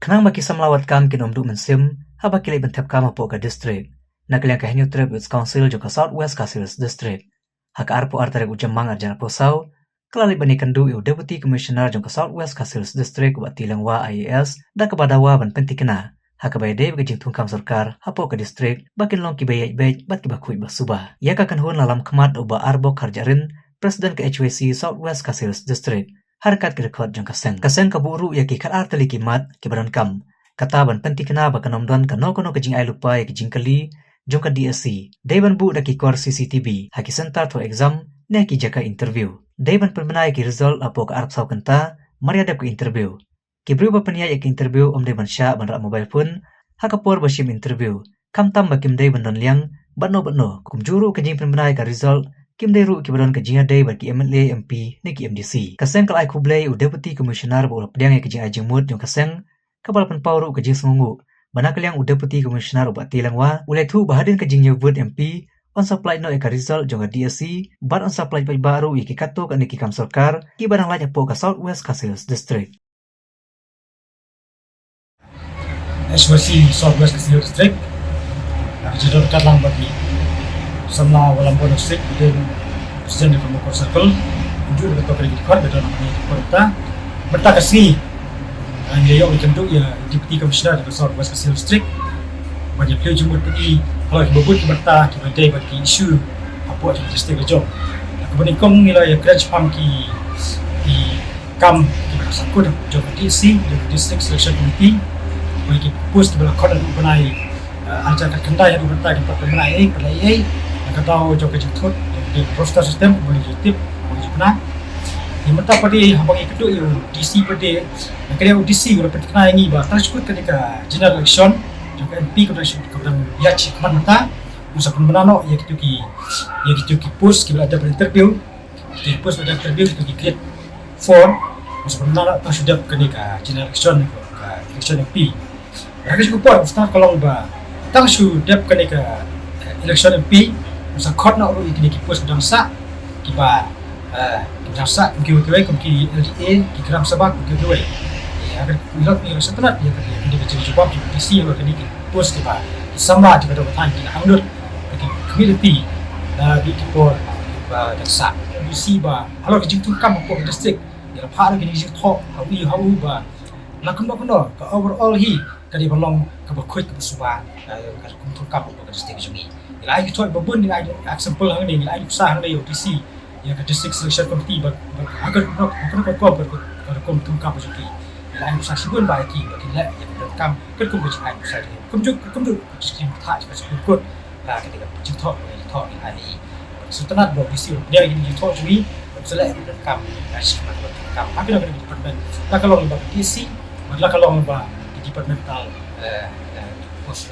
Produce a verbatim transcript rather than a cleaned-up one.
Khnang ba ki samla wad kam kin ym duh mynsiem haba ki leit ban thep kam hapoh ka district. Na ka liang ka Hynñiewtrep Youth Council jong ka South West Khasi Hills District, ha ka arphew ar tarik u Jymmang arhajar arphew saw, ka la leit ban ïakynduh ïa u Deputy Commissioner jong ka South West Khasi Hills District, u Bah T. Lyngwa I A S, da kaba dawa ban pynthikna ha kaba ïadei bad ka jingthungkam sorkar hapoh ka district ba kin long kiba ïaid beit bad kiba khuid ba suba. Ïa ka kynhun la lam khmat da u Bah Arbok Kharjahrin, President ka H Y C South West Khasi Hills District, ha ryngkat ki dkhot jong ka seng. Ka seng ka buh ruh ïa ki khatar tylli ki mat kiba donkam, kata ban pynthikna ba kan ym don kano kano ka jingai lypa ïa ki jingkylli jong ka D S C. Dei ban buh da ki kor C C T V ha ki centre thoh exam ne ha ki jaka interview. Dei ban pynbna ïa ki result hapoh ka arphew saw kynta mar ïa dep ka interview. Ki briew ba pynïaid ïa ka interview ym dei ban shah ban rah mobile phone ha ka por ba shim interview, khamtam ba kim dei ban don liang bad no bad no. Kumjuh ruh ka jingpynbna ïa ka result kim dei ruh kiba don ka jingïadei bad ki M L A, M P ne ki M D C. Ka seng ka la ai khublei ïa u Deputy Commissioner ba u la pdiang ïa ka jingai jingmut jong ka seng kaba la pynpaw ruh ka jingsngewnguh ba na ka liang u Deputy Commissioner u Bah T. Lyngwa u la ïathuh ba hadien ka jingïoh vote M P, un sa pynlait noh ïa ka result jong ka D S C bad un sa pynlait paidbah ruh ïa ki katto katne ki kam sorkar kiba dang lait hapoh ka South West Khasi Hills District. H Y C South West Khasi Hills District. Ka jingïadon ryngkat lang bad ki samla Wallam Bor District, President jong ka Mawkyrwat Circle, kumjuh ruh katto katne ki dkhot ba don ha kane ka por mynta. Mynta ka sngi, ah, ngi la ïoh ïakynduh ïa Deputy Commissioner jong ka South West Khasi Hills District ban ïa plie jingmut bad i halor kiba bun ki bynta kiba dei bad ki issue hapoh jong ka district la jong. Kaba nyngkong ngi la ïakren shaphang ki, ki kam kiba la sahkut jong ka D S C, jong ka District Selection Committee, bad ki post kiba la khot haduh u bnai, eh, arhajar khatkhyndai haduh mynta kim pat pynbna ei ei, pat la ei ei na ka daw jong ka jingthut jong ka roster system, kumba ngi ju tip, kumba ngi ju pynbna. Te mynta pat de haba ngi ïakynduh ïa u D C pat de, na ka liang u D C u la pynthikna ïa ngi ba tang shu kut kane ka general election jong ka M P kaba dang shu, kaba dang ïaid shakhmat mynta, un sa pynbna noh ïa kito ki, ïa kito ki post kiba la dep interview, kito ki post ba la dep interview, kito ki grade four, un sa pynbna noh tang shu dep kane ka general election, ka election M P. Bad ha ka juh ka por, start ka long ba tang shu dep kane ka, eh, election M P, un sa khot noh ruh ïa kine ki post ba dang sah, kiba, eh, kiba dang sah kum kiwei kiwei, kum ki L D A, ki Gram Sabha kum kiwei kiwei. Ïa ka, ïa ka, ïa ka sngewtynnat ïa ka, ïa kane ka jingjubab jong u D C halor kine ki post kiba ki samla kiba dang thaiñ ki la hangnud, ki khmih lynti naduh ki por ba dang sah. U D C ba halor ka jingthungkam hapoh ka district, ïa la phah ruh kine ki jingthoh ha u, ha u ba la kumno kumno ka overall hi ka dei ban long kaba khuid kaba suba, eh, ka kum thungkam hapoh ka district jong ngi. Ngi la ai ki thoh ba bun, ngi la ai example hangne, ngi la ai nuksa hangne ïa u D C, ïa ka District Selection Committee ba, ba ha ka rukom, ha ka rukom, ka rukom thungkam jong ki. Ngi la ai nuksa shibun ba ïa ki ba kin leh ïa ka rukom, ka rukom ka jingai nuksa jong ngi. Kumjuh, kumjuh ka jingthah jong ka Supreme Court, ah, ka dei ka jingthoh, ka jingthoh ngi la ai. Sngewtynnat ba u D C u pdiang ïa ki jingthoh jong ngi, ba u sa leh ïa ka rukom, ah, shi ka rukom thungkam. Ha kino kino ki department, la ka long ba ka D S C, bad la ka long ba ki departmental, eh, eh, post.